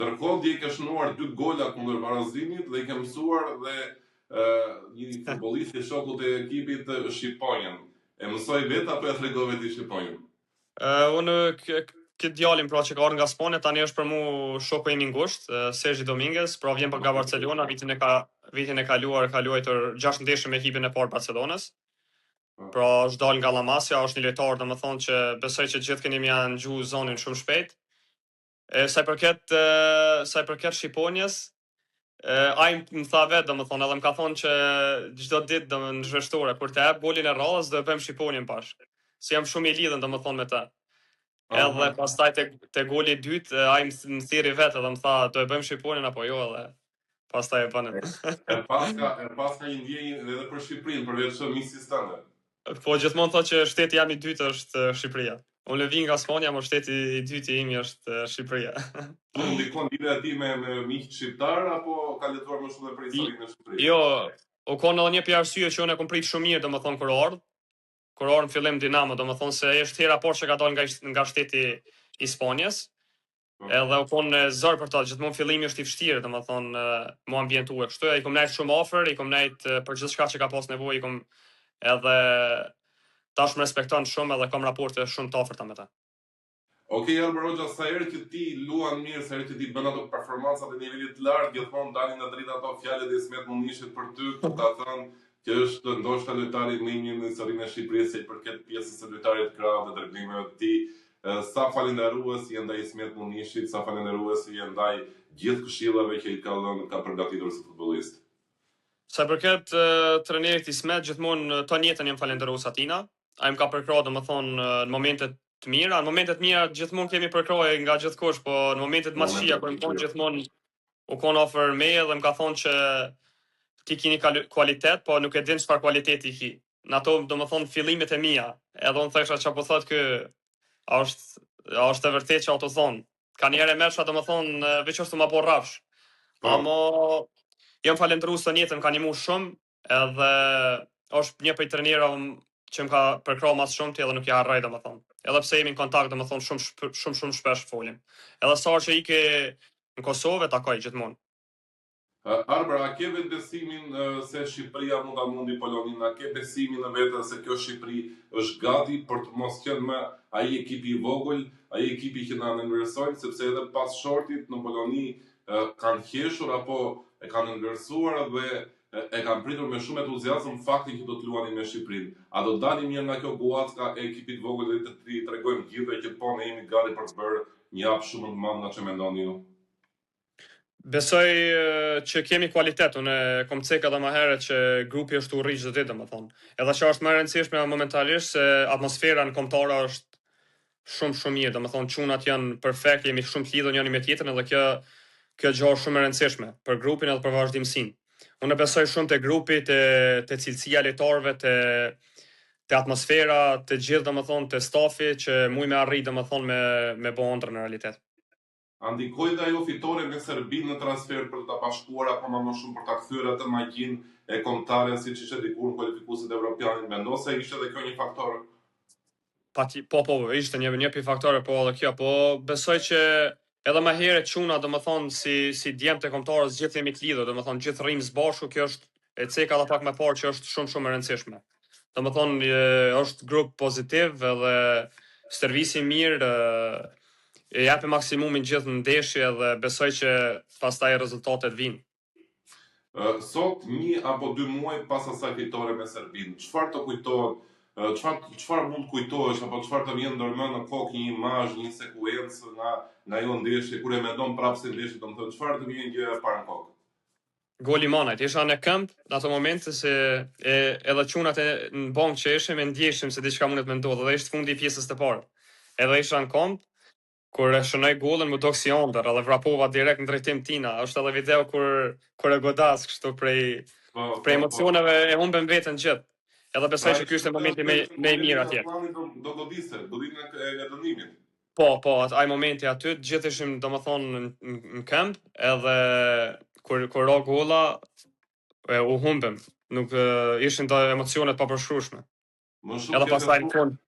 Ndërkohë dje ke shënuar dy gola kundër Varazdinit dhe i ke mësuar dhe një futbollisti shokut të ekipit Shqiponjën. E mësoi vetë apo ia tregove ti Shqiponjën? Uh, unë këtë djalin pra që ka ardhur nga Spanja tani është për mu shoku im i ngushtë, Sergi Dominguez, pra vjen për nga Barcelona, vitin e ka vitin e kaluar ka luajtur 6 ndeshje me ekipin e parë Barcelonës. Po. Pra është dalë nga La Masia, është një lojtar domethënë që besoj që gjithë keni me ia ngju zonin shumë shpejt. E, sa i përket sa i përket Shqiponjës, ai më tha vetë, domethënë, edhe më ka thonë që çdo ditë do në zhveshtore kur të jap golin e radhës do e bëjmë Shqiponjën bashkë. Se jam shumë i lidhun domethënë me të. Edhe pastaj te te goli i dytë ai më thirri vetë edhe më tha do e bëjmë Shqiponjën apo jo edhe pastaj e bëmë. E paska, e paska një ndjenjë edhe për Shqipërinë, përveç miqësisë tënde. Po gjithmonë thotë që shteti jem i dytë është Shqipëria. Unë vij nga Spanja, mo shteti i dytë i imi është Shqipëria. Po ndikon lidhja e tij me me miqtë shqiptar apo ka lexuar më shumë dhe për historinë e Shqipërisë? Jo, u kon edhe një prej arsye që unë e kom prit shumë mirë, domethënë kur ardh, kur ardh në fillim Dinamo, domethënë se është hera e parë që ka dalë nga nga shteti i Spanjës. Po. Edhe u kon zor për ta, gjithmonë fillimi është i vështirë, domethënë mu ambientu e kështu, i kom nejt shumë afër, i kom nejt për gjithçka që ka pas nevojë, i kom edhe tash më respekton shumë edhe kam raporte shumë të afërta me të. Okej, okay, Arbër Hoxha, sa herë që ti luan mirë, sa herë që ti bën ato performancat e nivelit të lartë, gjithmonë dalin në dritë ato fjalët e Ismet Munishit për ty, ku ka thënë që është ndoshta lojtari më i mirë në historinë e Shqipërisë sa i përket pjesës së lojtarit krah dhe driblimeve të tij. Sa falënderues je ndaj Ismet Munishit, sa falënderues je ndaj gjithë këshillave që i ka dhënë, ka përgatitur si futbollist. Sa i përket trajnerit Ismet, gjithmonë tanë jetën jam falënderues atina. Ai më ka përkrahur, domethënë, në momente të mira, në momente të mira gjithmonë kemi përkrahje nga gjithkush, po në momentet më të këqija kur jam kon gjithmonë u kon afër meje dhe më ka thonë që ti ki një kualitet, po nuk e din çfarë kualiteti ki. Në ato, domethënë, fillimet e mia, edhe unë thosha çka po thotë ky, a është, a është e vërtetë që ato thonë. Kanjëherë e merrsha, domethënë, veç është tu ma bo rrafsh. Po. Amo, jam falënderues tanë jetën, më ka nimu shumë, edhe është një prej trajnerave që më ka përkrah ma s'shumti edhe nuk ja harroj domethënë. Edhe pse jemi në kontakt domethënë shumë shumë shumë shpesh folim. Edhe sa herë që iki në Kosovë e takoj gjithmonë. Arbër, a ke vetëbesimin se Shqipëria mund ta mundi Poloninë? A ke besimin në vete se kjo Shqipëri është gati për të mos qenë më ai ekipi i vogël, ai ekipi që na nënvlerësojnë, sepse edhe pas shortit në Poloni kanë qeshur apo e kanë nënvlerësuar dhe e kanë pritur me shumë entuziazëm faktin që do të luanin me Shqipërinë. A do të dalim mirë nga kjo guacka e ekipit të vogël dhe t'i tregojmë gjithëve që po ne jemi gati për të bërë një hap shumë më të madh nga ç'e mendoni ju? Besoj që kemi kualitet, unë e kom cek edhe më herët që grupi është tu u rrit çdo ditë, domethënë. Edhe që është më e rëndësishme momentalisht se atmosfera në kombëtare është shumë shumë mirë, domethënë çunat janë perfekt, jemi shumë të lidhur njëri me tjetrin edhe kjo kjo gjë është shumë e rëndësishme për grupin edhe për vazhdimësinë. Unë besoj shumë te grupi, te te cilësia e lojtarëve, te te atmosfera, te gjithë domethënë te stafi që muj me arrit domethënë me me bo ëndrrën në realitet. A ndikoi dhe ajo fitore me Serbinë në transfertë për të ta bashkuar akoma më shumë për ta kthyer atë magjinë e kombëtares siç ishte dikur në kualifikueset e Evropianit, mendon se ishte dhe kjo një faktor? Pati, po, po, ishte një një prej faktorëve, po edhe kjo, po besoj që edhe më herët çuna, domethënë si si djemtë e kombëtares gjithë jemi të lidhur, domethënë gjithë rrimë së bashku, kjo është e ceka edhe pak më parë që është shumë shumë e rëndësishme. Domethënë është grup pozitiv edhe stërvisim mirë, e japim maksimumin gjithë në ndeshje dhe besoj që pastaj rezultatet vijnë. Sot një apo dy muaj pas asaj fitore me Serbinë, çfarë të kujtohet, çfarë çfarë mund të kujtohesh apo çfarë të vjen ndërmend në kokë një imazh, një sekuencë nga nga ajo ndeshje kur e mendon prapë si ndeshje, domethënë çfarë të vjen gjëja e parë në kokë? Goli i Manajt, isha në këmbë në ato momente se e, edhe çunat e në bankë që ishim e ndjeshim se diçka mundet me ndodhë dhe ishte fundi i pjesës të parë. Edhe isha në këmbë, Kur e shënoi golin m'u dok si ëndërr edhe vrapova direkt në drejtim tina. Është edhe video kur kur e godas kështu prej po, po, prej po. emocioneve e humbem veten gjithë. Edhe besoj pra, që ky ishte momenti më më i mirë atje. Do, do godiste, goditën e, e dënimit. Po, po, at, ai momenti aty, të gjithë ishim, domethënë, në, në, në këmbë, edhe kur kur ra gola, e, u humbem. Nuk e, ishin do emocione të papërshkrueshme. Më shumë Edhe pastaj në fund.